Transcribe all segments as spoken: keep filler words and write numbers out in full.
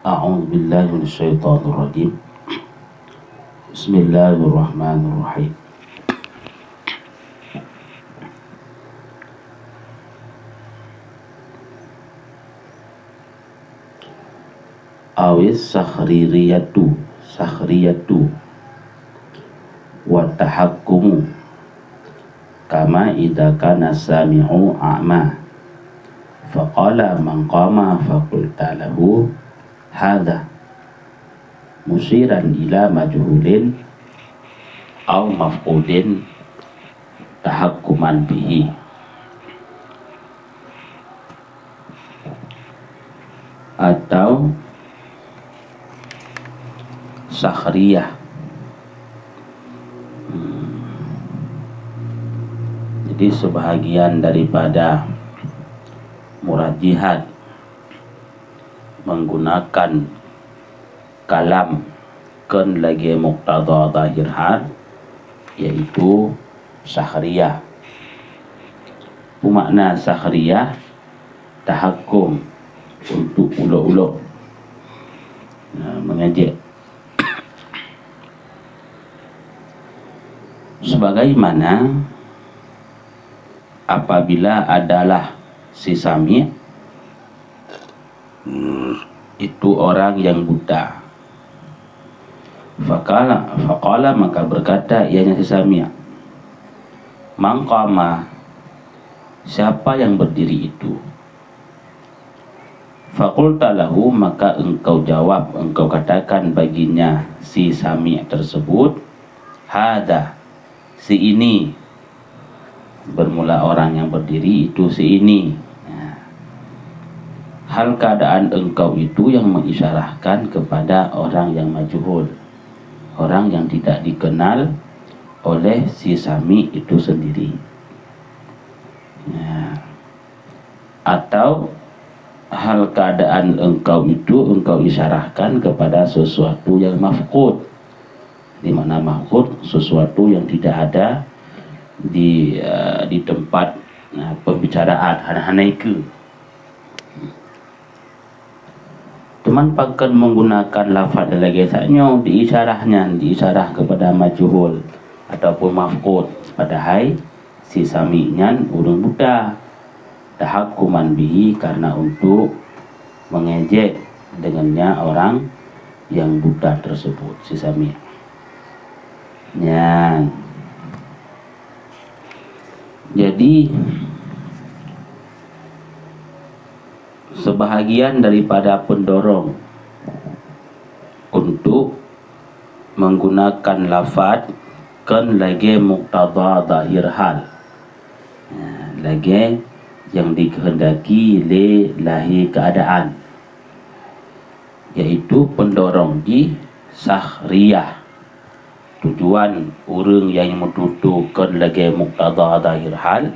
A'udzubillahi minasyaitonirrajim. Bismillahirrahmanirrahim. Awis sakhriyatu, sakhriyatu, wa tahakkumu, kama idza kana sami'u a'ma. Faqala man qama faqulta lahu hadza, musyiran ila majhulin au mafqudin tahakkuman bihi. Atau sakhriyah. Hmm. Jadi, sebahagian daripada murajjihat menggunakan kalam kon lagée muqtada zahir hal, yaitu sakhriyah. Peue makna sakhriyah? Tahakkum, untuk ulok-ulok. Nah, mengejek. Sebagaimana apabila adalah si sami' itu orang yang buta. Faqala, faqala, maka berkata ianya si sami', "Man qama, siapa yang berdiri itu?" Faqulta lahu, maka engkau jawab, engkau katakan baginya si sami' tersebut, "Hadza, si ini." Bermula orang yang berdiri itu si ini. Nah, hal keadaan engkau itu yang mengisyarahkan kepada orang yang majhul, orang yang tidak dikenal oleh si sami' itu sendiri. Nah, atau hal keadaan engkau itu engkau isyarahkan kepada sesuatu yang mafqud. Di mana mafqud? Sesuatu yang tidak ada di, eh, di tempat, eh, pembicaraan, hana-hana ikeue. Teuma pakon menggunakan lafaz lagée saat nyoe, diisyarah nyan, diisyarah kepada majhul ataupun mafqud, padahai si sami' nyan ureuëng buta. Tahakkuman bihi, karena untuk mengejek dengannya orang yang buta tersebut, si sami'. Nyan. Jadi, sebahagian daripada pendorong untuk menggunakan lafaz kon lagée muqtada zahir hal. Nah, lagée nyang dikehendaki lé lahé keuadaan, yaitu pendorong jih sakhriyah. Tujuan ureuëng nyang meututoe kon lagée muqtada zahir hal,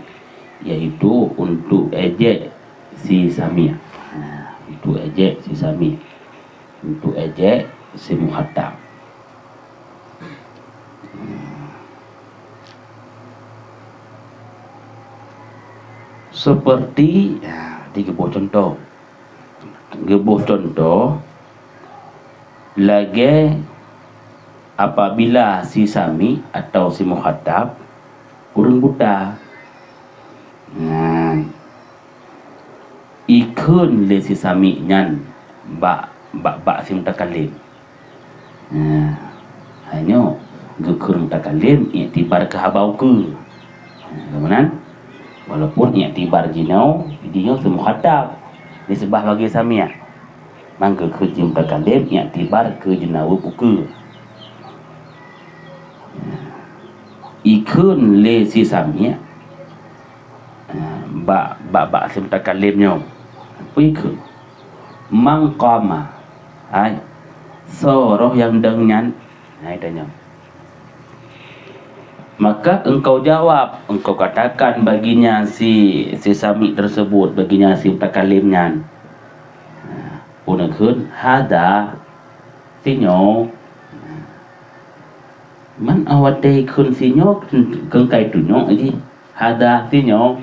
yaitu untuk ejek si sami'. Nah, untuk ejek si sami'. Untuk ejek si mukhatab. Seperti, ya, di geuboh contoh. Geuboh contoh, lagée apabila si sami' atau si mukhatab ureuëng buta. Nah, ikheun lé si sami' nyan bak, bak, bak si mutakallim. Nah, hai nyoe geukheun mutakallim iktibar keu haba ukeue. Nah, meunan, walaupun iktibar jinoe, jinoe si mukhatab, diseubah lagée sami'. Mangka geukheun si mutakallim iktibar keu jeunaweub ukeue. Nah, ikheun lé si sami', nah, bak, bak, bak si mutakallim nyoe. Peue ikheun? Man qama. Hai, soe roh nyang dong nyan? Hai, tanyong. Maka engkau jawab, engkau katakan baginya si, si sami' tersebut, baginya si mutakallim nyan. Nah, peue neukheun? Hadza, si nyoe. Man awai teu kheun si nyoe, keu-, keu kai tunyok jih. Hadza, si nyoe.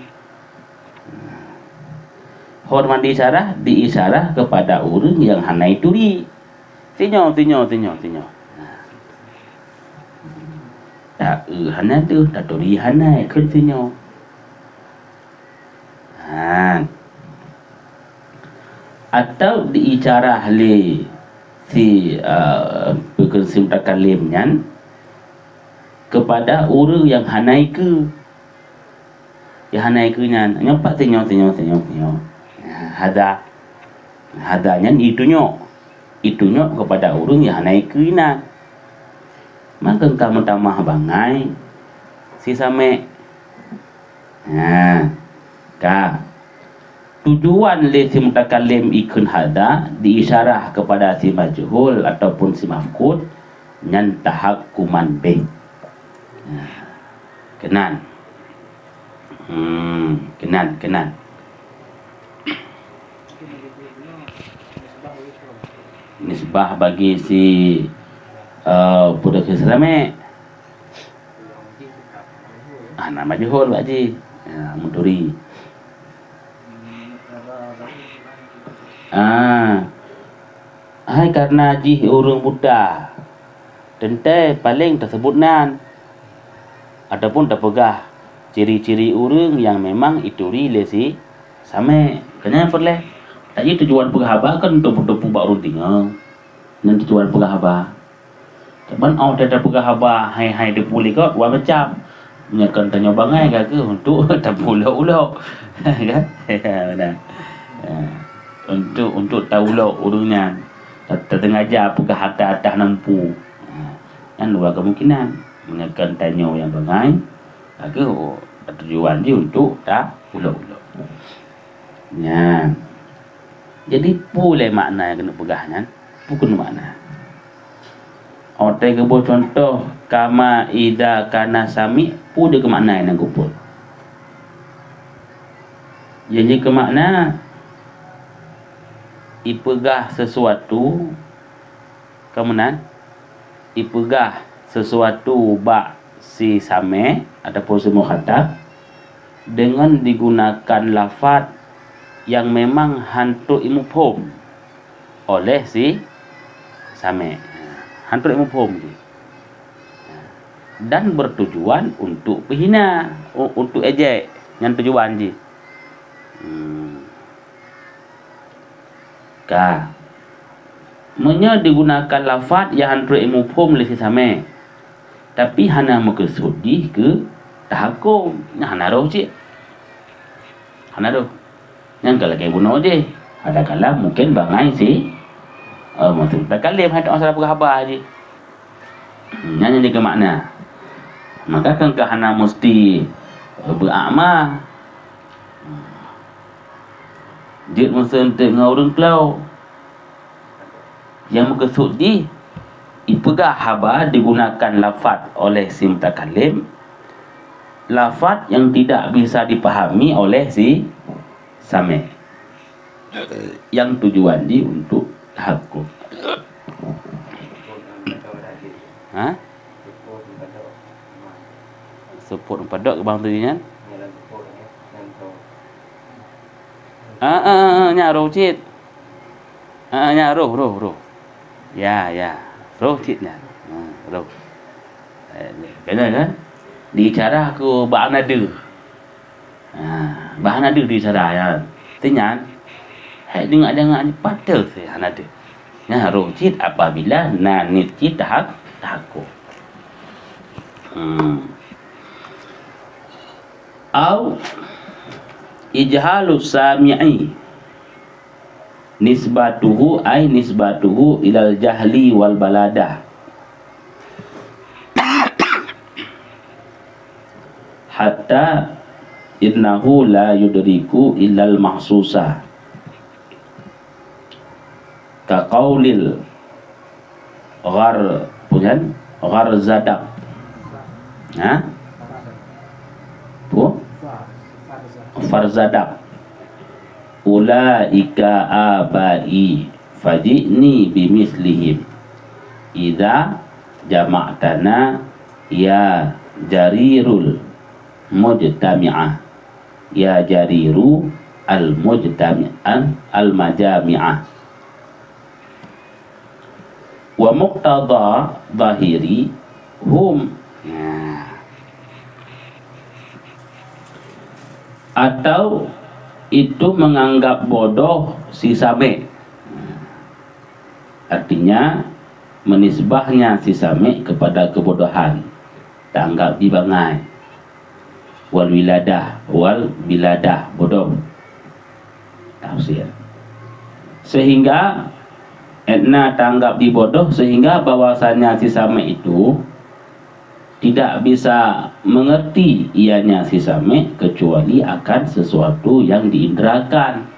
Hormat diisyarah, diisyarah kepada ureuëng nyang hana ituri. Sinyoe, sinyoe, sinyoe, sinyoe. Nah. Taeu hana deuh, taturi hana, kheun sinyoe. Ha. Atau diisyarah lé si, eh, peukeureuseueng mutakallim nyan kepada ureuëng nyang hana ikeue. Nyang hana ikeue nyan, nyoe pat sinyoe, sinyoe, sinyoe, sinyoe. Ha, hadza. Hadza nyan itunyok. Itunyok kepada ureuëng nyang hana ikeue inan. Maka ka meutamah bangai si samek. Nah, ka. Tujuan lé si mutakallim ikheun hadza diisyarah kepada si majhul ataupun si mafkud, nyan tahakkuman bih. Nah, keunan. Hmm, keunan, keunan. Nisbah bagi si, eh, peudeuh si samek. Ah, na majhul bak jih. Ya, meuturi. Ah. Hai karena jih ureuëng buta, teuntée paleng taseubut nan, ataupun tapeugah ciri-ciri ureuëng nyang memang ituri lé si samek. Keunan peureulée. Tapi tujuan peugah haba kan untuk peuteupeu bak ureuëng deungoe. Nyan tujuan peugah haba. Teuma óh that tapeugah haba hai-hai teupeu lé gob dua macam. Meunyoe kon tanyoe bangai ka kheueh untuk tapeuulok-ulok. Kan? Ya, beuna. Ya. Untuk, untuk taulok ureuëng nyan. Ta-, tateungaja peugah hareuta atah nampu. Ha, nyan dua kemungkinan. Meunyoe kon tanyoe nyang bangai, ka kheueh, oh, tujuan jih untuk taulok-ulok. Nyan. Jadi, peue lé makna nyang keuneuk peugah nyan? Peue keuneuk makna? Watée geuboh cuntoh, kama idza kana sami', peue jeuet keu makna nyang geubuet? Jadi, keu makna, ipeugah sesuatu, ka meunan, ipeugah sesuatu bak si samek ataupun si mukhatab deungon digunakan lafaz nyang memang hana trok imuphom oleh si samek. Hana trok imuphom jih. Dan bertujuan untuk peuhina, u-, untuk ejek, nyan tujuan jih. Hmm. Ka. Meunyoe digunakan lafaz nyang hana trok imuphom lé si samek, tapi hana meukeusut jih keu tahakkum, nyan hana roh cit. Hana roh. Nyan ka lagée bunoe jih. Kadang-kadang mungken bangai si, eh, maksud takalém hai masalah peugah haba jih. Nyan nyang jeuet keu makna. Maka kan ka hana musti, eh, beuakma. Jeuet meuseunteuk ngon ureuëng klo. Nyang meukeusut jih, ipeugah haba digunakan lafaz oleh si mutakalém, lafaz nyang tidak bisa dipahami oleh si samek. Nyang tujuan jih untuk tahakkum. Ha? Seupôt padok bang tu nyan? Ah, ah, ah, nyan roh cit. Ah, nyan roh, roh, roh. Ya, ya. Roh cit nyan. Ha, roh. Eh, beuna kan? Diisyarah keu bak hana deuh. Ha, bak hana deuh diisyarah nyan. Teuingat, hai deungak-deungak nyan patéh hana deuh. Nyan roh cit apabila na niet cit tahak-, tahakkum. Hmm. Au ijhalus sami'i nisbatuhu, ai nisbatuhu ilal jahli wal baladah. Hatta innahu la yudriku illal mahsusa. Ka qaulil ghar-, peue nyan? Gharzadaq. Ha? Peue? Farzadaq. Ulaika abai faji'ni bimislihim. Idza jama'tana ya jarirul mujtami'ah. Ya jariru al-mujtami-, al-, al-majami'ah. Wa muqtadha zahiri hum. Nah. Atau itu menganggap bodoh si Samek. Artinya, menisbahnya si Samek kepada kebodohan. Tanggap di bangai. Wal wiladah, wal biladah, bodoh. Tafsir. Sehingga, etna tanggap di bodoh, sehingga bahwasanya si Samek itu tidak bisa mengerti ianya si Samek kecuali akan sesuatu yang diindrakan.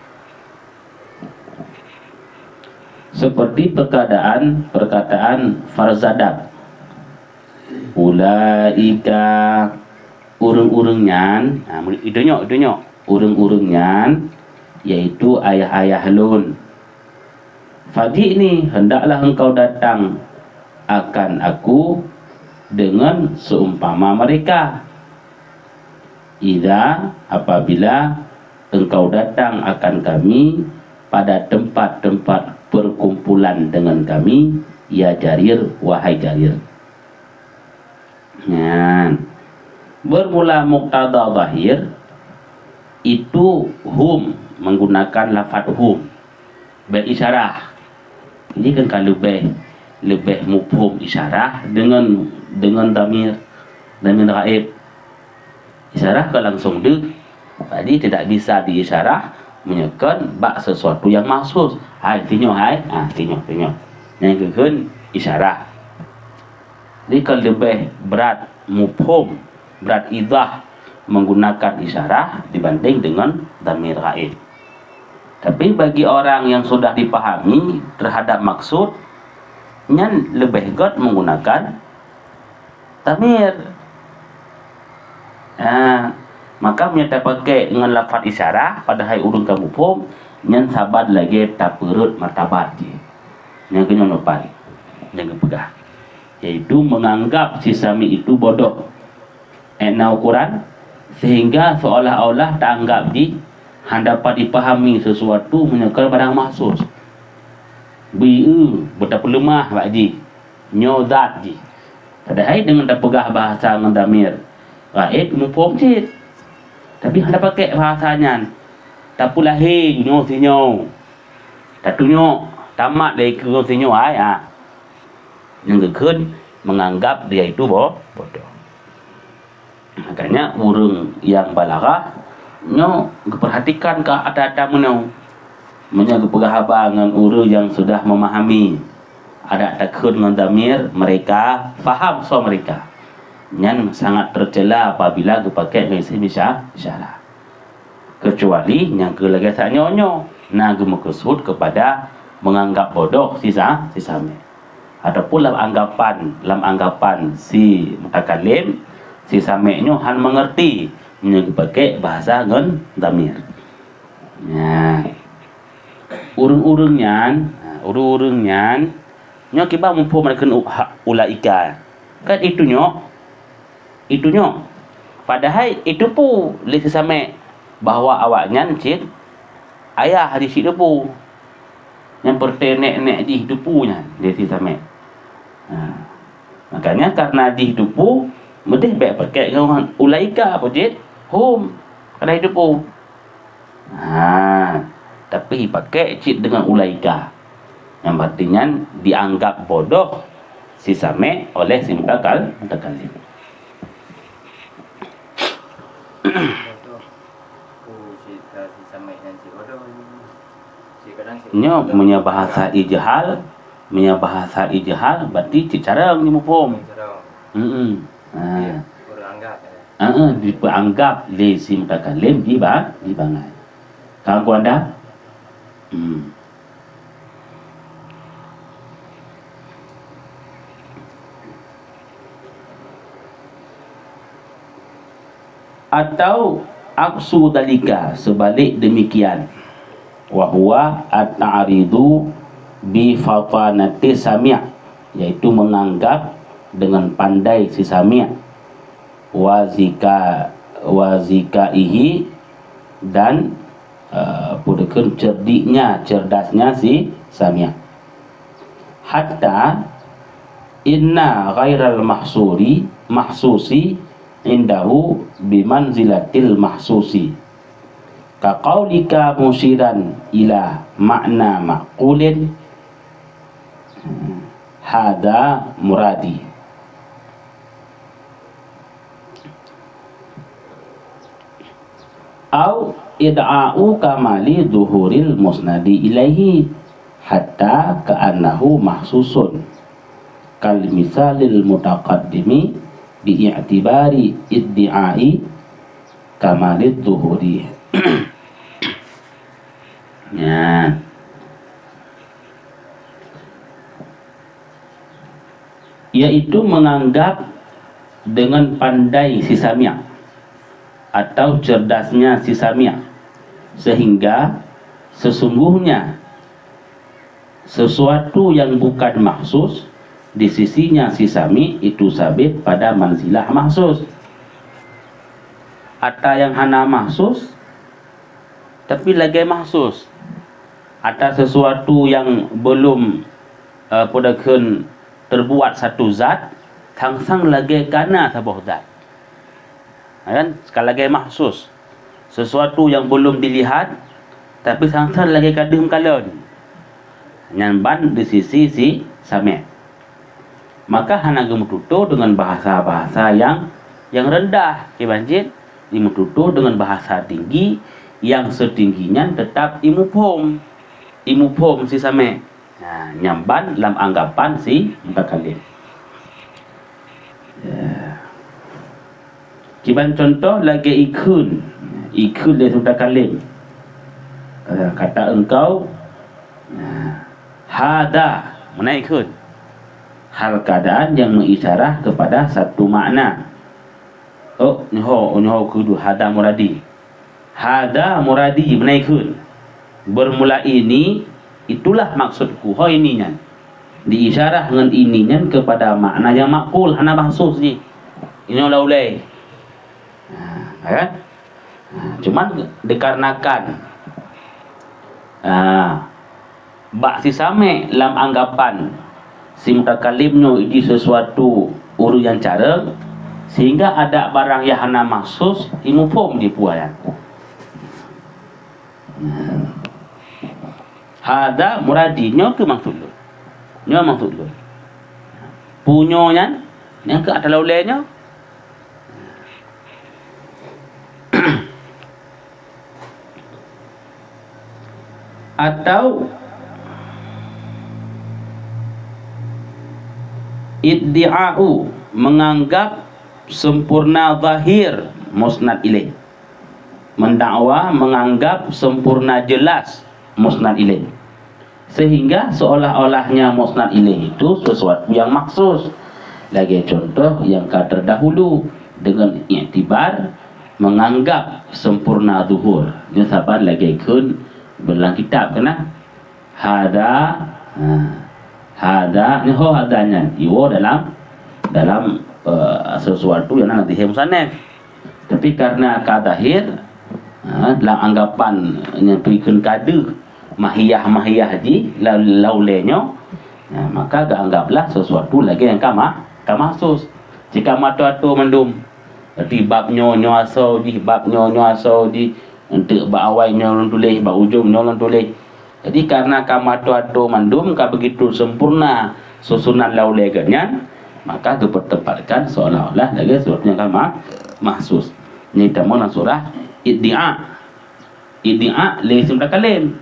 Seperti perkataan, perkataan Farzadak. Ulaika, ureuëng-ureuëng nyan, ha, itu nyok, itu nyok. Ureuëng-ureuëng nyan, yaitu ayah-ayah lôn. Faji'ni, hendaklah engkau datang akan aku dengan seumpama mereka. Idza, apabila engkau datang akan kami pada tempat-tempat perkumpulan dengan kami, ya Jarir, wahai Jarir. Nyan. Bermula muqtada zahir, itu hum, menggunakan lafaz hum. Bék isyarah. Jadi kan ka leubeh, leubeh muphom isyarah dengan, dengan damir, damir ghaib. Isyarah ka langsung deuh. Jadi tidak bisa diisyarah meunyoe kon bak sesuatu yang maksus. Hai, tinyoe hai. Ah, tinyoe, tinyoe. Nyang keukeuen isyarah. Jadi ka leubeh brat muphom, brat idah menggunakan isyarah dibanding dengan damir ghaib. Tapi bagi orang yang sudah dipahami terhadap maksud, nyan leubeh göt menggunakan damir. Ha, maka meunyoe tapakai ngon lafaz isyarah, padahai ureuëng ka muphom, nyan saban lagée tapeureuet martabat jih. Nyang keunyoe nupai, nyang geupeugah, yaitu menganggap si Samek itu bodoh. Ék na ukoran, sehingga seolah-olah taanggap jih hana dapat jipahami sesuatu meunyoe kon barang maksus. Beu-eu, beutapeuleumah bak jih, nyoe zat jih. Padahai deungon tapeugah bahasa ngon damir ghaib muphom cit. Tapi hana pakai bahasa nyan. Tapeulahé nyoe sinyoe. Tatunyok, tamat dari keu sinyoe ai, ha. Nyang geukheun menganggap dia itu bo-, bodoh. Makanya ureuëng nyang balaghah nyoe geupeurhatikan keu ata-ata meunoe. Meunyoe geupeugah haba ngon ureuëng nyang sudah memahami adak takheun ngon damir, mereka faham soe mereka. Nyan sangat tercela apabila geupakai ngon isim isya-, isyarah. Kecuali nyang keu lagée sak nyoe-nyoe na geumeukeusut keupada menganggap bodoh si Sa-, si Samek. Ataupun lam anggapan, lam anggapan si mutakallim, si Samek nyoe han mengerti meunyoe geupakai bahasa ngon damir. Nah, ureuëng-ureuëng nyan, nah, ureuëng-ureuëng nyan, nyoe kiban muphom keu u-, ha-, ulaika. Kan itu nyoe, itu nyoe. Padahai itu pu lé si Samek bahwa awaknyan cit ayah di si Depu. Nyang peureuté nek-nek jih Depu nyan lé si Samek. Ha. Makanya karena jih Depu, meudeh bék pakai ngon ulaika, peue jih? Hum. Karena Depu. Ha, tapi pakai cit dengan ulaika. Yang artinya dianggap bodoh si Samek oleh si mutakal-, mutakallim. Bodoh. Oh, si, si Samek nyan si bodoh. Si kadang si Nyoe bodoh. Meunyoe bahasa ijhal, meunyoe bahasa ijhal berarti cit carông jih muphom. Carông. Hmm. Ha. Iya, baru anggap ya. Heeh, dipeanggap lé si mutakallim di ba-, di bangai. Ka geuanda? Hmm. Atau aksu dalika, sebalik demikian. Wa huwa at-ta'ridu bi fatanati sami', yaitu menganggap dengan pandai si sami'. Wa zika-, wa zikaihi, dan eh, peue dikheun, cerdiknya, cerdasnya si sami'. Hatta inna ghairal mahsuri, mahsusi indahu bimanzilatil mahsusi. Ka qaulika musyiran ila ma'na ma'qulin, hadza muradi. Au id'a'u kamali zuhuril musnadi ilaihi hatta ka'annahu mahsusun, kal misalil mutaqaddimi bi i'tibari iddi'ai kamali zuhuri. Ya. Yaitu menganggap dengan pandai si sami' atau cerdasnya si sami', sehingga sesungguhnya sesuatu yang bukan mahsus di sisinya si sami' itu sabit pada manzilah mahsus. Ata nyang hana mahsus tapi lagée mahsus. Ata sesuatu nyang belum, eh, peue dikheun, terbuat satu zat, sang-sang lagée kana saboh zat. Kan? Ka lagée mahsus. Sesuatu nyang belum dilihat, tapi sang-sang lagée ka deuh meukalon. Nyan ban di sisi si sami'. Maka hana geumeututoe deungon bahasa-bahasa nyang, nyang rendah, kiban cit jimeututoe deungon bahasa tinggi, nyang seutinggi nyan teutap imuphom, imuphom si sami'. Nah, nyan ban lam anggapan si mutakalim. Ya. Kiban cuntoh lagée ikheun. Ikheun lé mutakalim. Eh, kata engkau, nah, hadza, meunan ikheun. Hal keadaan yang mengisyarah kepada satu makna. Oh, nyoe, nyoe keudua, hadza muradi. Hadza muradi, meunan ikheun. Bermula ini, itulah maksudku. Ho ini nyan. Diisyarah ngon ini nyan kepada makna nyang makul, hana mahsus jih. Inoe lam ulée. Ha, kan? Ha, cuman dikarenakan, ha, bak si sami' lam anggapan si mutakalim nyoe jih sesuatu ureuëng nyang carông, sehingga adak barang nyang hana mahsus imuphom di puan. Hadza muradi, nyoe keuh maksud lôn. Nyoe maksud lôn. Punyoe nyan, nyang keu ata lam ulée nyoe. Atau iddi'a'u, menganggap sempurna zahir musnad ilaih. Mendakwa, menganggap sempurna jelas musnad ilaih. Sehingga seolah-olahnya musnad ilaih itu sesuatu yang maksus. Lagée cuntoh nyang ka terdahulu, dengan iktibar menganggap sempurna zuhur. Nyoe saban lagée kheun beulang kitab keunan. Hadza, ha, hadza, nyoe ho hadza nyan, iwoe dalam, dalam, eh, sesuatu nyang na dihé musannif. Tapi karena ka zahir, ha, dalam anggapan nyang peue kheun ka deuh mahiyah-mahiyah jih la-, lam ulée nyoe, ha, maka geuanggaplah sesuatu lagée nyang ka ma-, ka mahsus. Jika meuato-ato mandum, berarti bab nyoe, nyoe asoe jih, bab nyoe, nyoe asoe jih, enteuk bak awai nyoe lôn tuléh, bak ujong nyoe lôn tuléh. Jadi, karena ka meuato-ato mandum, ka begitu sempurna susunan lam ulée geuh nyan, maka geupeutempatkan seolah-olah lagée sesuatu nyang ka ma-, mahsus. Nyoe tamong lam surah Iddi'a. Iddi'a lé isim mutakalim.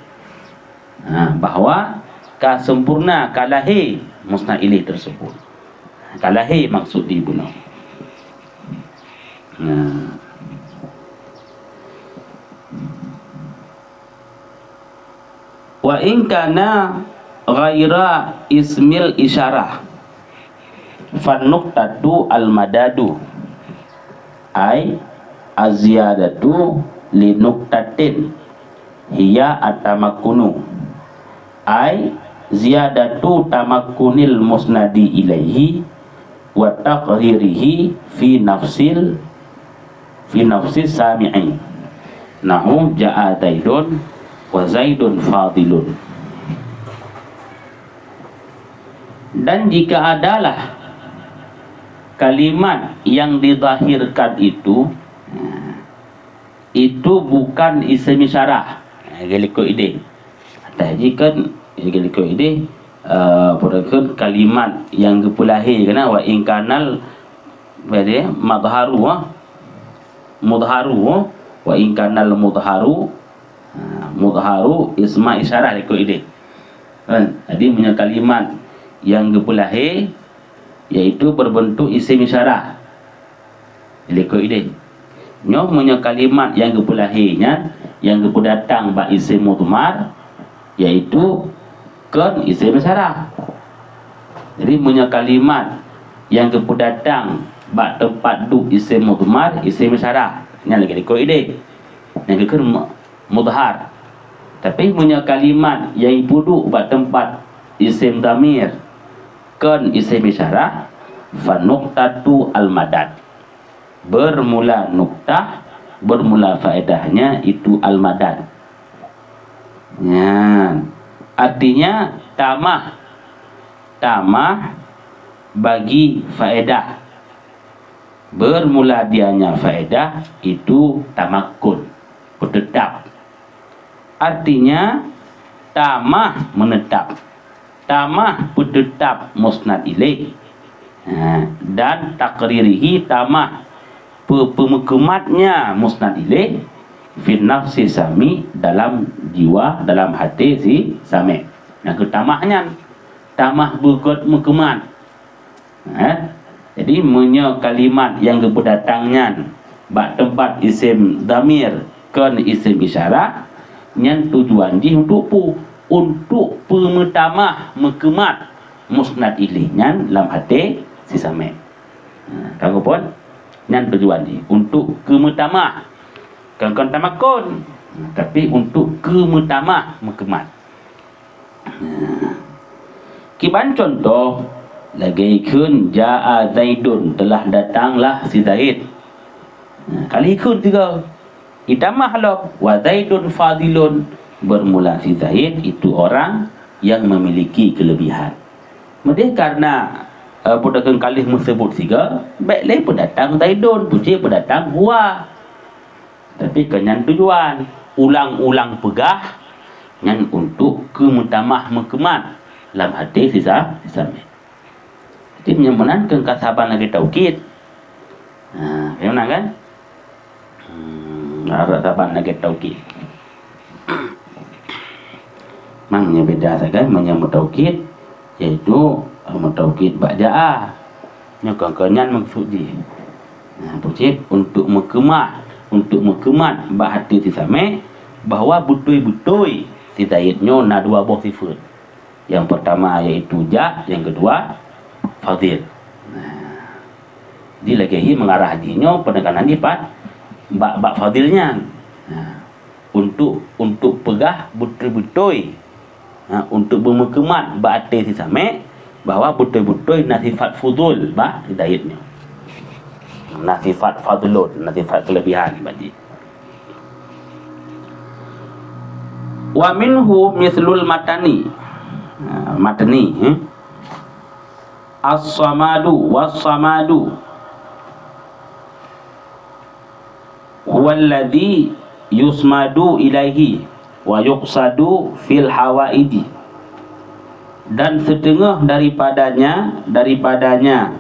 Ha, bahwa ka sempurna, ka lahé musnad ilaih tersebut. Ka lahé maksud di bunoe. Nah. Wa in kana ghaira ismil isyarah, fan nuqtatu al madadu, ai az-ziyadatu li nuqtatin hiya at-tamakkunu, ai ziyadatu tamakkunil musnadi ilaihi wa taqririhi fi nafsil, fi nafsis sami'i. Nahu ja'a Zaidun wa Zaidun fadilun. Dan jika adalah kalimat yang dizahirkan itu, itu bukan isim isyarah. Lagèe likot idéh. Atah jih kan, lagèe likot idéh, eh, peue kheun kalimat nyang geupeulahé keunan, wa in kanal, apa dia, madharu, ah. Mudharu, wa in kanal mudharu, ha, mudharu isma isyarah likot idéh. Kan? Jadi, meunyoe kalimat nyang geupeulahé, yaitu berbentuk isim isyarah. Likot idéh. Nyoe meunyoe kalimat nyang geupeulahé nyan, nyang geupeudatang bak isim mudmar, yaitu kon isim isyarah. Jadi, meunyoe kalimat nyang geupeudatang bak teumpat duek isim mudmar, isim isyarah, nyan lagèe likot idéh. Nyan geukheun mu-, mudhar. Tapi, meunyoe kalimat nyang jipeuduek bak teumpat isim dhamir, kon isim isyarah, fa nuqtatu al-madad. Bermula nuktah, bermula faedahnya itu al-madad. Nyan. Artinya, tamah, tamah bagi faedah. Bermula dianya faedah itu tamakun, peuteutap. Artinya, tamah meuneutab, tamah peuteutap musnad ilaih. Ha, dan taqririhi, tamah peu-, peumeukeumatnya musnad ilaih, fi nafsi sami, dalam jiwa, dalam até si sami'. Nyang keutamah nyan, tamah beugöt meukeumat. Eh? Jadi, meunyoe kalimat nyang geupeudatang nyan bak teumpat isim dhamir kon isim isyarah, nyan tujuan jih untuk peue? Untuk peumeutamah meukeumat musnad ilaih nyan lam até si sami'. Nah, ka geuphon? Nyan tujuan jih, untuk keumeutamah. Kon, kon tamakon, tapi untuk keumeutamah meukeumat. Nah, kiban cuntoh, lagèe kheun, "Jaa Zaidun," telah datanglah si Zaid. Nah, kali kheun tiga. Itamah lom, "Wa Zaidun fadilun," bermula si Zaid itu orang yang memiliki kelebihan. Meudeh karena, eh, peue kheun ka lheueh meuseubut sigoe, bèk lé peudatang Zaidun, pucék peudatang huwa. Tapi kon nyan tujuan, ulang-ulang peugah nyan untuk keumeutamah meukeumat lam até sisa-, sisami'. Jadi, meunyoe meunan keu ka saban lagèe taukid. Ha, meunan kan? Hmm, harap saban lagèe taukid. Mang nyoe beda sagai meunyoe meutaukid, yaitu, eh, meutaukid bak jaa. Nyoe kon, kon nyan meukeusud jih. Nah, pucék untuk meukeumat, untuk meukeumat bak até sisami' bahwa beutôi-beutôi si Zaid nyoe na dua boh sifeut. Nyang peurtama yaitu jaa, nyang keudua fadil. Nah, di lagèe hi mengarah jih nyoe peunekanan jih pat bak, bak fadil nyan. Nah, untuk, untuk peugah beutôi-beutôi, ha, untuk beumeukeumat bak até sisami' bahwa beutôi-beutôi na sifat fudul bak si Zaid nyoe. Na sifat fadlun, na sifat kelebihan bak jih. Wa minhu mislul matani. Ha, matani, eh. As-samadu, was-samadu huwalladzi yusmadu ilaihi wa yuqsadu fil hawaiji. Dan seteungoh daripadanya, daripadanya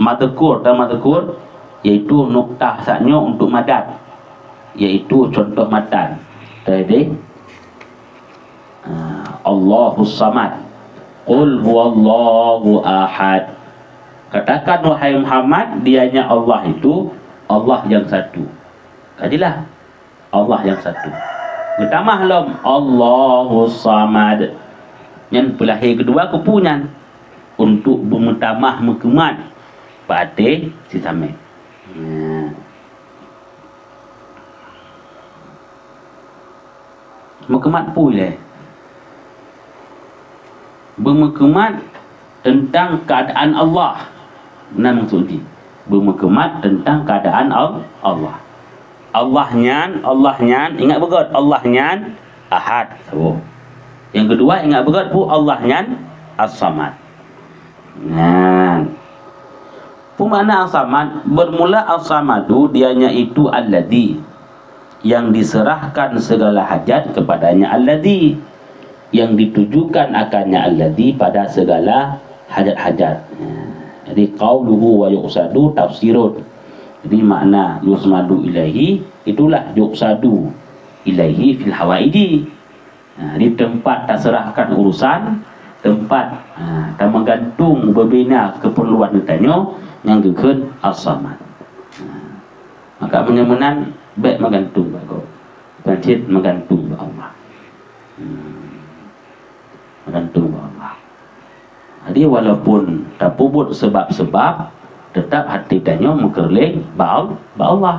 mazkur, dan mazkur, yaitu nuktah saat nyoe untuk madad, yaitu cuntoh matan. Tadi, ah, Allahus Samad. Qul huwallahu ahad. Katakan, wahai Muhammad, dianya Allah itu Allah yang satu. Kajilah, Allah yang satu. Geutamah lom, Allahus Samad. Nyan peulahé keudua keupeue nyan? Untuk beumeutamah meukeumat bak até sisami'. Nyan. Meukeumat peue lé? Beumeukeumat teuntang keuadaan Allah. Nan maksud jih, beumeukeumat teuntang keuadaan Al-, Allah. Allah nyan, Allah nyan, ingat beugöt, Allah nyan Ahad. Saboh. Nyang keudua, ingat beugöt peue, Allah nyan As-Samad. Nyan. Peue makna As-Samad? Bermula As-Samadu, dianya itu Alladzi, yang diserahkan segala hajat kepadanya Alladzi, yang ditujukan akannya Alladzi pada segala hajat-hajat. Jadi, qauluhu wa yuqsadu tafsirun. Jadi, makna yusmadu ilaihi, itulah yuqsadu ilaihi fil hawaiji. Nah, di tempat taserahkan urusan, tempat, ha, tameugantung beubina keperluan geutanyoe, nyang geukheun As-Samad. Ha, maka meunyoe meunan, bèk meugantung bak gob. Kan cit meugantung bak Allah. Hmm. Meugantung bak Allah. Jadi, walaupun tapeubuet seubab-seubab, teutap hati tanyoe meukeureuléng bak Al-, bak Allah.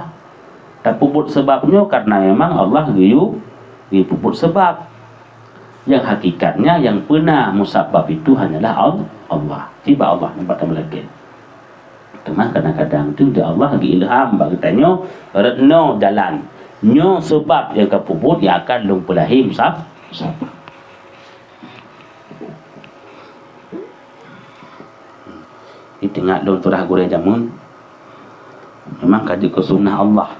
Tapeubuet seubab nyoe karena memang Allah geuyue, geuyue peubuet seubab. Nyang hakikatnya, nyang peuna musabab itu hanyalah Al-, Allah. Cit bak Allah, nibak tameulakèe. Teuma kadang-kadang tu, di Allah geuilham bak geutanyoe, rot nyoe jalan. Nyoe seubab nyang kapeubuet nyang akan lôn peulahé musab-, musabab. Di teungoh lôn teurah gurèe jameun, memang ka jeuet keu sunnah Allah.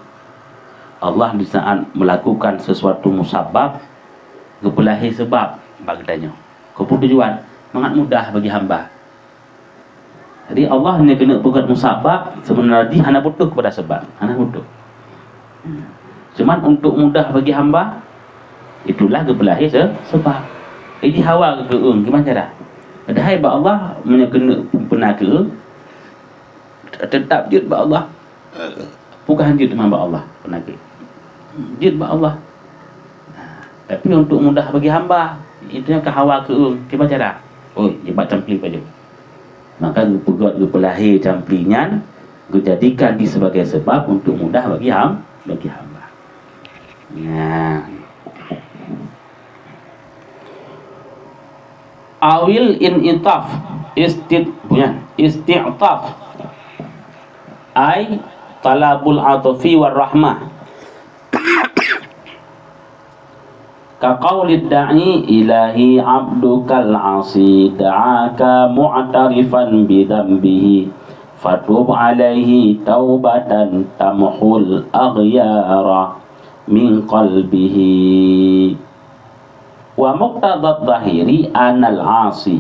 Allah di saat melakukan sesuatu musabab, geupeulahé seubab bak geutanyoe. Keu peue tujuan? Mangat mudah bagi hamba. Jadi, Allah meunyoe keuneuk peugöt musabab, seubeuna jih hana butuh keupada seubab, hana butuh. Hmm. Cuman untuk mudah bagi hamba, itulah geupeulahé se-, seubab. Jadi, hawa keu-, keueung, gimana cara? Padahai bak Allah, meunyoe keuneuk peuna keu-, teutap jeuet bak Allah. Peue ka han jeuet teuma bak Allah, peunakét. Jeuet bak Allah. Nah, tapi untuk mudah bagi hamba, itu nyang ka hawa keu-, kiban cara? Oi, jibat campli pajoh. Maka geupeugöt, geupeulahé campli nyan, geujadikan jih sebagai seubab untuk mudah bagi ham-, bagi hamba. Nah. Awil in'itaf, istit-, bukan, isti'taf. Ai talabul atfi war rahmah. Ka qaulid da'i, "Ilahi, abdukal 'asi da'aka mu'tarifan bi dzambihi, fatub 'alaihi taubatan tamhul aghyara min qalbihi." Wa muqtadadz zahiri anal 'asi.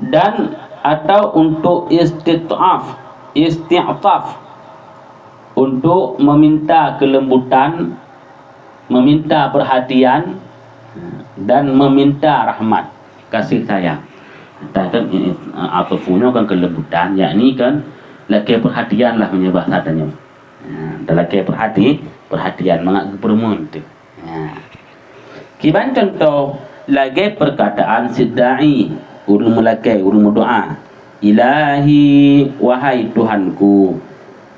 Dan atau untuk istit'af, isti'taf, untuk meminta kelembutan, meminta perhatian, dan meminta rahmat, kasih sayang. Entah kan, eh, eh, atau punyo kan kelembutan, yakni kan lakèe perhatian lah meunyoe bahasa tanyoe. Ha, talakèe perhati-, perhatian mangat geupeureumeun teuh. Ha. Kiban cuntoh, lagèe perkataan sidda'i, ureueng meulakèe, ureueng meudoa, "Ilahi, wahai Tuhanku,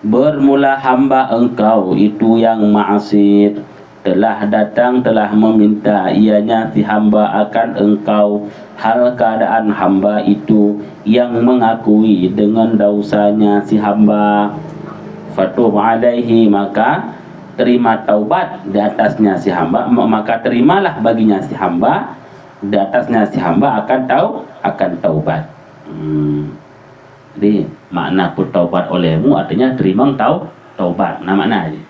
bermula hamba Engkau itu yang maksiat, telah datang, telah meminta ianya si hamba akan Engkau, hal keadaan hamba itu yang mengakui dengan dosanya si hamba. Fatub alaihi, maka terima taubat di atasnya si hamba, ma-, maka terimalah baginya si hamba, di atasnya si hamba akan tau-, akan taubat." Hmm. Jadi, makna peutaubat olehmu artinya terima tau-, taubat. Nah, makna jih.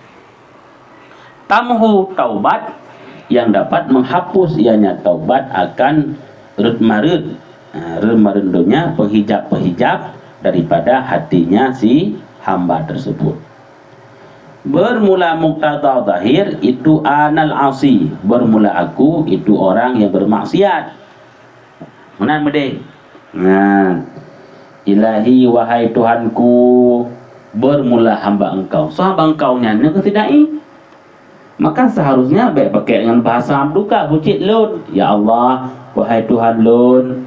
Tamhu taubat, yang dapat menghapus ianya taubat akan reumareuet, ha, reumareuet donya, penghijab-penghijab daripada hatinya si hamba tersebut. Bermula muqtada zahir itu anal asi, bermula aku itu orang yang bermaksiat. Meunan meudeh. Nah, "Ilahi, wahai Tuhanku, bermula hamba Engkau." Soe hamba Engkau nyan? Nyan keuh si da'i. Maka seharusnya bèk pakèk ngon bahasa abduka, bucit lôn. "Ya Allah, wahai Tuhan lôn,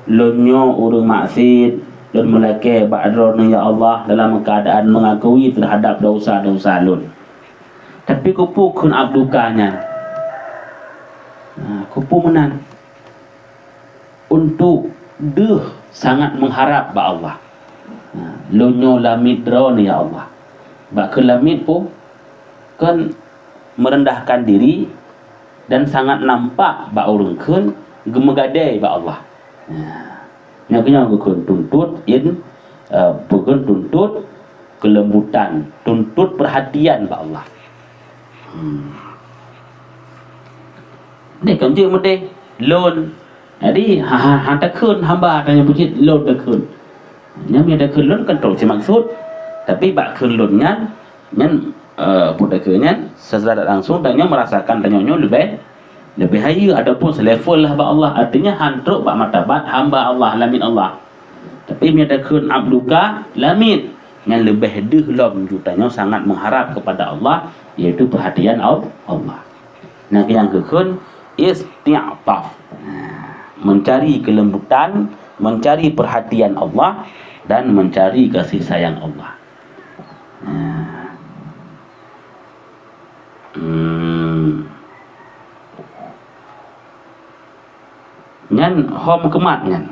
lôn nyoe ureueng maksiat, lôn meulakèe bak Droeneuh ya Allah dalam keuadaan mengakui terhadap dosa-dosa lôn." Tapi keupeue kheun abduka nyan? Nah, keupeue meunan? Untuk deuh sangat mengharap bak Allah. Nah, lôn nyoe lamiet Droeneuh ya Allah. Bak kheun lamiet peue? Kon meurendahkan diri dan sangat nampak bak ureuëng kheun geumeugadée bak Allah. Nah, nyoe keunyoe geukheun tuntot in, eh, peukheun tuntot keulembutan, tuntot peurhatian bak Allah. Hmm. Deh kan jeuet meudeh lôn. Jadi, ha, ha, ha takheun hamba tanyoe bucit lôn takheun. Nyan meunyoe takheun lôn kan trok simaksud. Tapi bak kheun lôn nyan, nyan, eh, peue takheun nyan, secara tak langsung tanyoe merasakan tanyoe nyoe leubeh, leubeh hayeue ataupun selevel lah bak Allah. Artinya, han trok bak martabat hamba Allah, lamiet Allah. Tapi meunyoe takheun abduka, lamiet, nyan leubeh deuh lom ju tanyoe sangat mengharap kepada Allah, yaitu perhatian Al-, Allah. Nah, nyang geukheun isti'taf. Nah, mencari kelembutan, mencari perhatian Allah, dan mencari kasih sayang Allah. Nah. Hmm. Nyan ho meukeumah nyan.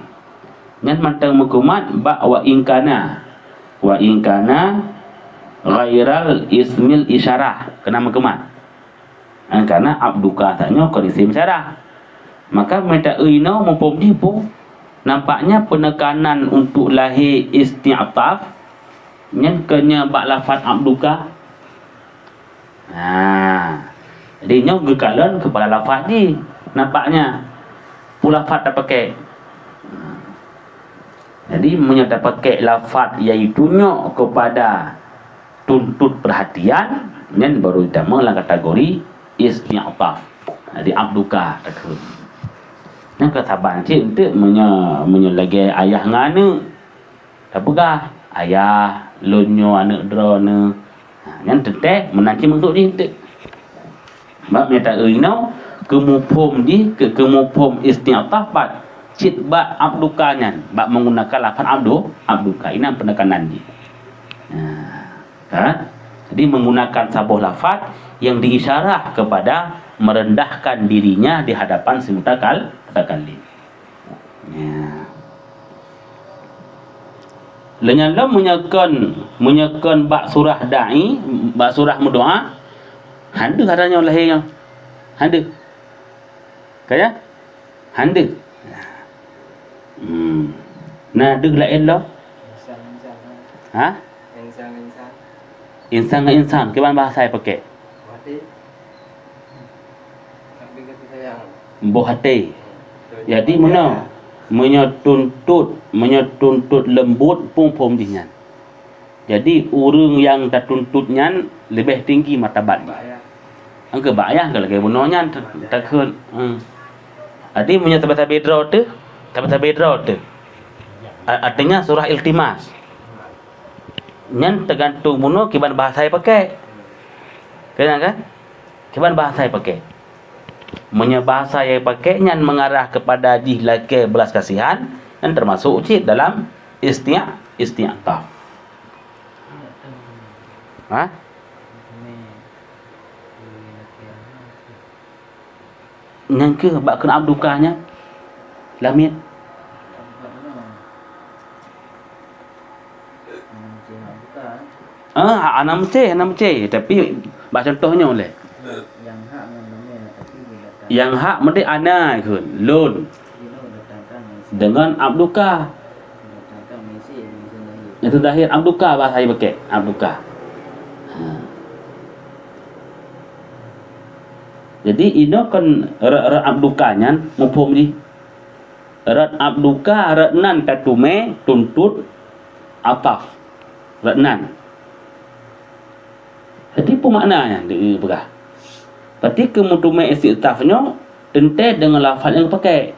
Nyan mantong meukeumah bak wa in kana. Wa in kana ghairal ismil isyarah. Keunan meukeumah. Nyan kana abduka tanyoe kon isim isyarah. Maka meunyoe ta-eu inoe muphom jih peue? Nampaknya peunekanan untuk lahé isti'taf nyan keu nyan bak lafaz abduka. Nah, jadi nyoe geukalon keupada lafaz jih. Nampaknya peue lafaz tapaké. Jadi meunyoe tapaké lafaz yaitu nyoe keupada tuntot perhatian, nyan baru jitamong lam kategori isti'taf. Jadi abduka takheun. Nyan ka saban cit eunteuk meunyoe, meunyoe lagée ayah ngon aneuëk. Tapeugah, "Ayah, lôn nyoe aneuëk droeneuh." Ha, nyan teuntée meunan cit meukeusut jih eunteuk. Bak meunyoe ta-eu inoe, keumuphom jih, keu-, keumuphom isti'taf bak cit bak abduka nyan, bak menggunakan lafaz abdu, abduka. Inan peunekanan jih. Nah, kan? Jadi menggunakan saboh lafaz yang diisyarah kepada merendahkan dirinya di hadapan si mutakal-, mutakallim. Ya. Lheueh nyan lom meunyoe kon, meunyoe kon bak surah da'i, bak surah meudoa, han deuh ata nyoe lahé nyoe. Han deuh. Ka ya? Han deuh. Hmm. Na deuh laén lom? Ha? Insan ngon insan, kiban bahasa pakai? Boh até. Jadi meunoe, meunyoe tuntot, meunyoe tuntot leumbot, phom-phom jih nyan. Jadi ureuëng nyang tatuntot nyan leubeh tinggi martabat jih. Angka bak ayah ka lagée bunoe nyan ta-, takheun. Hmm. Jadi meunyoe tabe-tabe droe teuh, tabe-tabe droe teuh. A-, artinya surah iltimas. Nyan teugantung bunoe kiban bahasa pakai. Keunyan kan? Kiban bahasa pakai. Meunyoe bahasa nyang pakai nyan mengarah kepada jih lakée belas kasihan, nyan termasuk cit dalam isti-, isti'taf. Ha? Nyang keuh bak kheun abduka nyan lamiet. Ah, hana meucéh, hana meucéh, tapi bak contoh nyoe lé. Nyang hak meudeh ana kheun lôn deungon abduka. Itu zahir abduka bahasa pakai, abduka. Ha. Jadi inoe kon rot-rot abduka nyan muphom jih. Rot abduka rot nan tatumé tuntot ataf. Rot nan. Jadi peue makna nyan dipeugah? Berarti keu meutumé isti'taf nyoe teuntée deungon lafaz nyang geupakai.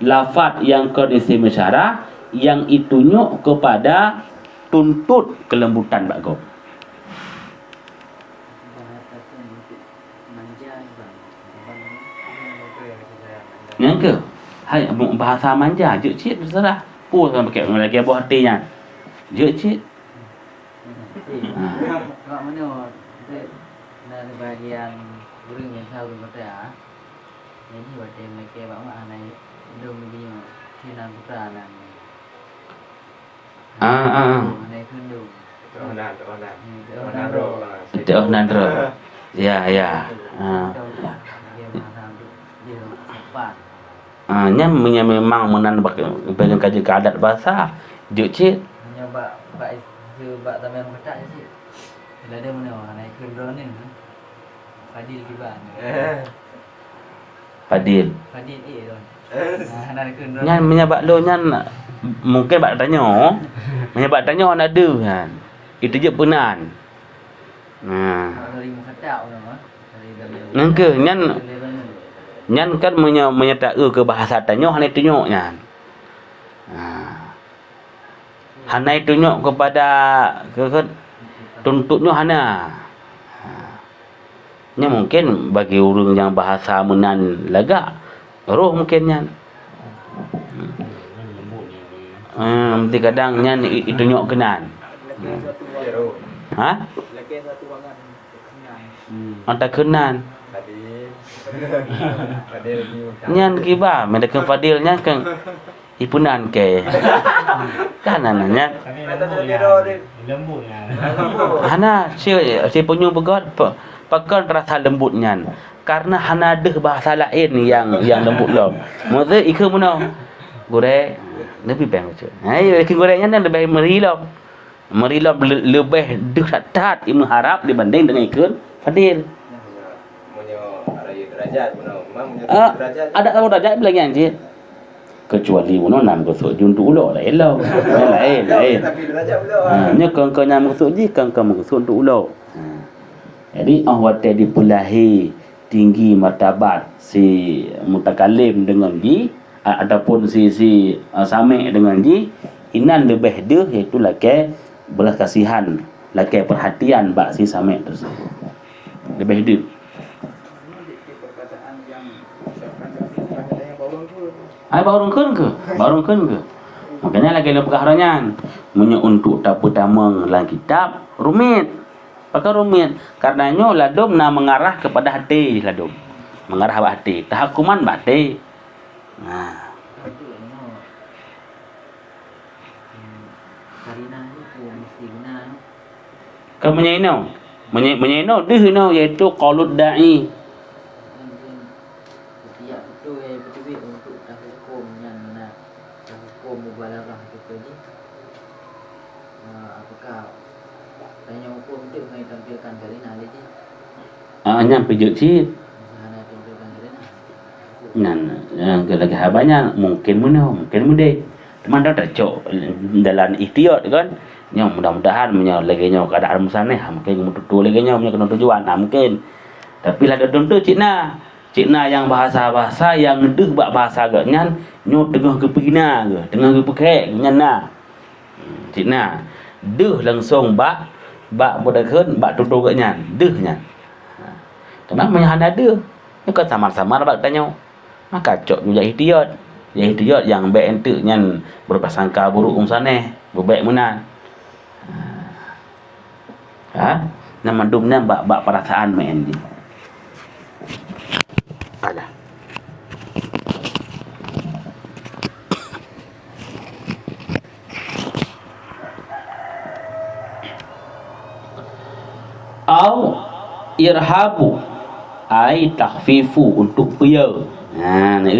Lafaz nyang kon isim isyarah nyang itunyok keupada tuntot keulembutan bak gob. Nyang keuh, hai, bahasa manja, jeuet cit teuseurah. Peue sama pakai lagée boh até nyan. Jeuet cit. Ha. Mak manoe, na bagian ureuëng nyang sa ureuëng kota. Jadi watée meulakée bak mak hana lôn meunyoe, sinan putra nan. Ah, ah, ah. Hana kheun lôn. Teuh nan droe. Ya, ya. Ha. Ha, nyan meunyo memang meunan bak, bak kaji keu adat basa, jeuet cit. Meunyo bak, bak, bak tameng peutak cit. Lada meunyo, na ikheun droeneuh. Fadil kiban. Fadil. Fadil, eh, Ron. Nah, hana keu Ron. Nyan meunyo bak lôn nyan, mungken bak tanyoe. Meunyo bak tanyoe hana deuh nyan. Itu jeuet peunan. Nah. Dari Muhatab, nama? Dari, dari Nangkeuh, nyan, dari mana? Nyan kan meunyo, meunyo taeu keu bahasa tanyoe hana tunyok nyan. Nah. Hana itunyok keupada, keu, keu tuntot nyoe hana. Ha. Nyan mungken bagi ureuëng nyang bahasa meunan lagak, roh mungken nyan. Ha, meusti kadang nyan i-, itunyok keunan. Ha? Mata keunan. Nyan kiban, meutakheun Fadil nyan kan Ipeunan kèe. Kan hana nyan. Tapi lembut nyan. Lembut nyan. Hana, si, si punyueng beugöt, pe-, pakon teurasa lembut nyan. Karena hana deuh bahasa laén nyang, nyang lembut lom. Maksud ikheun meunoe. Gurèe, leubeh bèe bacut. Hai, ikheun gurèe nyan leubeh meuri lom. Meuri lom le-, leubeh deuh that-that imeuharab dibanding deungon ikheun Fadil. Meunyoe raya derajat, meunyoe, meunyoe Ah, derajat. Adak saboh derajat bilang nyan cit. Kecuali meunyoe na meukeusut jih untuk ulok, laén lom. Laén, laén. Tapi derajat ulok. Ha, nyoe kon-kon nyang meukeusut jih, kon-kon meukeusut untuk ulok. Ha. Jadi, óh watèe dipeulahé tinggi martabat si mutakallim deungon jih, a-, ataupun si, si, a, samè deungon jih, inan leubeh deuh, yaitu lakèe belas kasihan, lakèe perhatian bak si samè tersebut. Leubeh deuh. Ai, bak ureueng kheun keuh, bak ureueng kheun keuh. Makanya lagèe lôn peugah droe nyan, meunyoe untuk tapeutamong lam kitab, rumit. Pakon rumit? Karena nyoe ladôm na mengarah kepada até ladôm. Mengarah bak até. Tahakuman bak até. Nah. Ka meunyoe inoe, meunyoe, meunyoe inoe deuh inoe, yaitu qaulud da'i. Setiap beutôi nyang beuteubiet untuk tahukôm nyan meunan, tahukôm mubalaghah beutôi jih. Ah, apakah tanyoe hukôm teuk ngon tampilkan karinah lé jih? Ah, nyan peujeuet cit. Hana tampilkan karinah. Nyan, nyan lagèe haba nyan, mungkin meunoe, mungkin meudeh. Teuma dak tacok dalam ihtiyat kan. Nyoe mudah-mudahan meunyoe lagèe nyoe keuadaan meusanéh, mungkin meututoe lagèe nyoe meunyoe keunoe tujuan, nah mungkin. Tapi ladôm-ladôm tu cit na. Cit na nyang bahasa-bahasa nyang deuh bak bahasa geuh nyan, nyoe teungoh geupeuhina geuh, teungoh geupeukhèk geuh nyan na. Cit na. Deuh langsong bak, bak budak kheun, bak tutoe geuh nyan. Deuh nyan. Teuma meunyoe hana deuh, nyoe kon samar-samar bak tanyoe. Maka cok ju jak ihtiyat. Jak ihtiyat nyang bèk enteuk nyan berprasangka buruk u meusanéh, beubèk meunan. Ha? Nyan mandum nyan bak, bak perasaan meu'en jih. Alah. Au irhabu, ai takhfifu, untuk peue? Ha, na.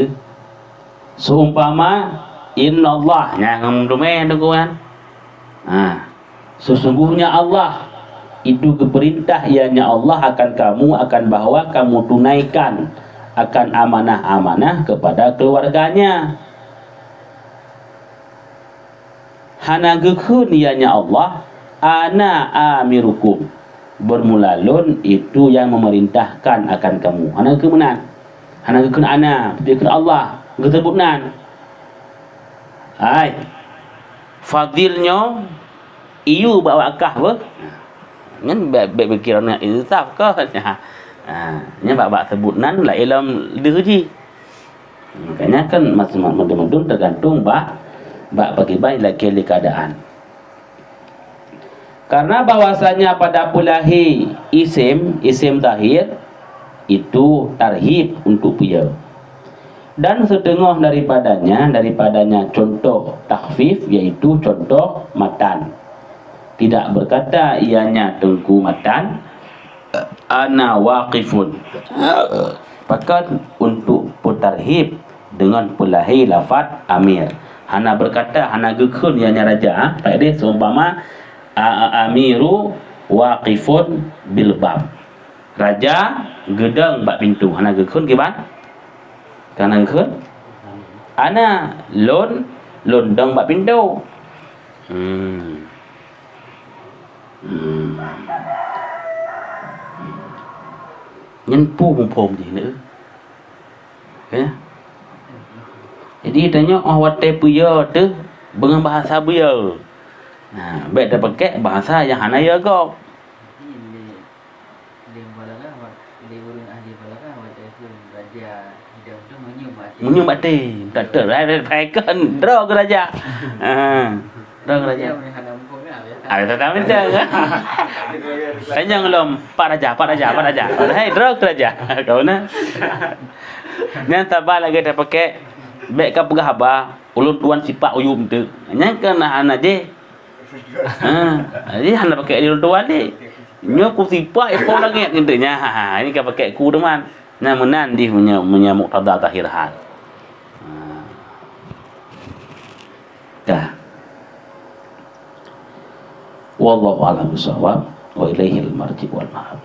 Seumpama, "Innallaha," nyan ngon dumè teungku kan. Ha. "Sesungguhnya Allah itu geupeurintah, ianya Allah, akan kamu, akan bahwa kamu tunaikan akan amanah-amanah kepada keluarganya." Hana geukheun, ianya Allah, "Ana amirukum." Bermula lôn itu yang memerintahkan akan kamu. Hana geukheun meunan. Hana geukheun ana, geukheun Allah. Geuseubut nan. Hai. Fadil nyoe, iyue bak wakah beuh. Nyan bèk, bèk pikiran insaf kon. Ha, nyan bak, bak seubut nan, laén lom deuh jih. Makanya kan mas-, mas-, madum-madum tergantung bak, bak pakriban lakèe lé keuadaan. Karena bahwasanya pada peulahé isim, isim zahir, itu tarhib untuk peue. Dan seteungoh daripadanya, daripadanya contoh takhfif, yaitu contoh matan. Tidak berkata ianya Teungku Matan, "Ana waqifun." Pakon? Untuk peutarhib dengan peulahé lafaz amir. Hana berkata, hana geukheun ianya raja, ha? Pak deh, seumpama, a-, a-, amiru waqifun bil bab. Raja geudong bak pintoe, hana geukheun kiban? Hana geukheun? Ana, lôn, lôn dong bak pintoe. Hmm. Hmm. Nyan peue muphom jih nyoe? Ya. Jadi tanyoe óh watée peuyö teuh beungon bahasa buyö. Nah, bék tapakék bahasa nyang hana yö gob. Meunyoe baté, tak ter, rai, rai, rai, kan, droe keu raja. Ha, droe keu raja. Ah, tak tahu macam. Tanya ngelom, "Pak Raja, Pak Raja, Pak Raja." Hai, droe keu raja. Kau na. Nyan saba lagée tapakék, bék ka peugah haba, ulôn tuan sipak uyuem teuk. Nyan kan hana jih. Ha, jadi hana pakék di ulôn tuan deh. Nyoe ku sipak ipo langét ngeunteuk nyan. Ha, ha, ini ka pakék ku teuma. Nah, meunan dih meunyoe, meunyoe muqtada zahir hal. Ha. Dah. Wallahu a'lam bishawab. Wa ilaihil marji wal ma'ab.